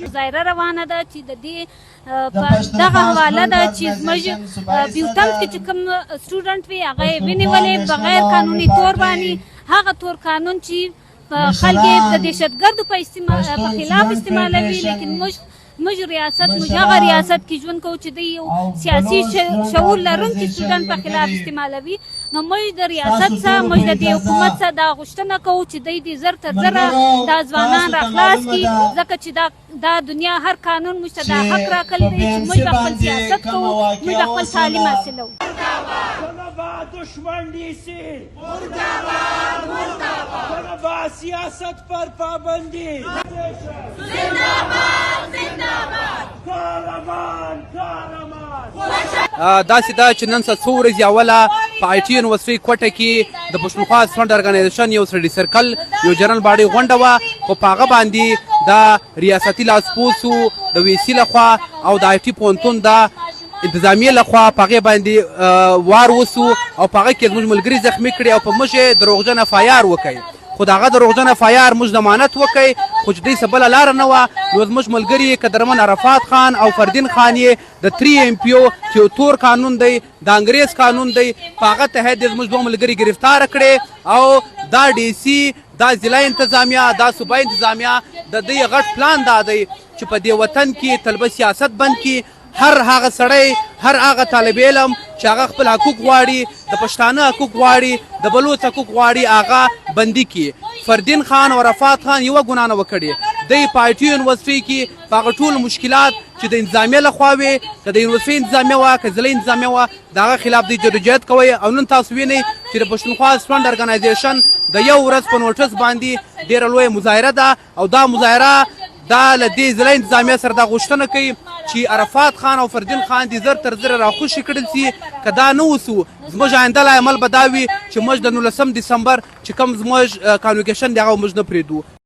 مظاهره روانه ده چې د دې په دغه حواله ده چې زموږ بیوټل کې چې کوم سټوډنټ وي، هغه یې ونیولې بغیر قانوني تور باندې. هغه تور قانون چې خلک یې د دهشتګردو په استعمال په خلاف استعمالوي، لیکن موږ ریاست، موږ هغه ریاست کې ژوند کوو چې د یو سیاسي شعور لرونکي سټوډنټ په خلاف استعمالوي. نو موږ د ریاست څخه، موږ د دې حکومت څخه دا غوښتنه کوو چې دوی دې زر تر زره دا ځوانان را خلاص کړي، ځکه چې دا دنیا هر قانون موږ ته دا حق راکړی دی چې موږ به خپل سیاست کوو، موږ به خپل تعلیم حاصلوو. دشمن ډي سي مرداباد، مرداباد. سیاست پر پابندی. زنداباد، زنداباد. کاروان، کاروان. داسې ده چې نن څه څو ورځې اوله په آی ټي یونیورسټۍ کوټه کې د پښتونخوا سټوډنټ ارګنایزیشن یو سټډي سرکل یو جنرال باډي غونډه وه، خو په هغه باندې د ریاستي لاسپوڅو د وي سي لخوا او د آی ټي پوهنتون د انتظامیې لخوا په هغې باندې وار وسو او په هغه کې زموږ ملګري زخمي کړي او په موږ یې دروغجن اف آی آر وکړي. خو د هغه دروغجن اف آی آر موږ ضمانت وکړي، خو چې دوی څه بله لاره نه وه، نو زموږ ملګري قدرمن عرفات خان او فردین خان یې د 3 MPO چې یو تور قانون دی، د انګريز قانون دی، په هغه تحت یې زموږ دوه ملګري ګرفتار کړي. او دا ډي سي، دا ضلع انتظامیه، دا صوبایي انتظامیه، د دې غټ پلان دا دی چې په دې وطن کې طلبه سیاست بند کړي. هر هغه سړی، هر هغه طالب علم چې هغه خپل حقوق غواړي، د پښتانه حقوق غواړي، د بلوڅ حقوق غواړي، هغه بندي کړي. فردین خان او عرفات خان یوه ګناه نه وکړي. دی په آی ټي یونیورسټۍ کې په هغه ټول مشکلات چې د انتظامیه لخوا وي، که د یونیورسټۍ انتظامیه وه، که ضلعي انتظامیه وه، د هغه خلاف دی جدوجهد کوي. او نن تاسو وینئ چې د پښتونخوا سټوډنټ ارګنایزیشن د یو ورځ په نوټس باندې ډیره لویه مظاهره ده. او دا مظاهره دا له دې ضلع انتظامیه سره دا غوښتنه کوي چې عرفات خان او فردین خان دې زر تر زره راخوشي کړل سي. که دا نه وسو، زموږ آینده لایحه عمل به دا وي چې موږ د 19 دسمبر چې کوم زموږ کانوکیشن دی، هغه موږ نه پرېږدو.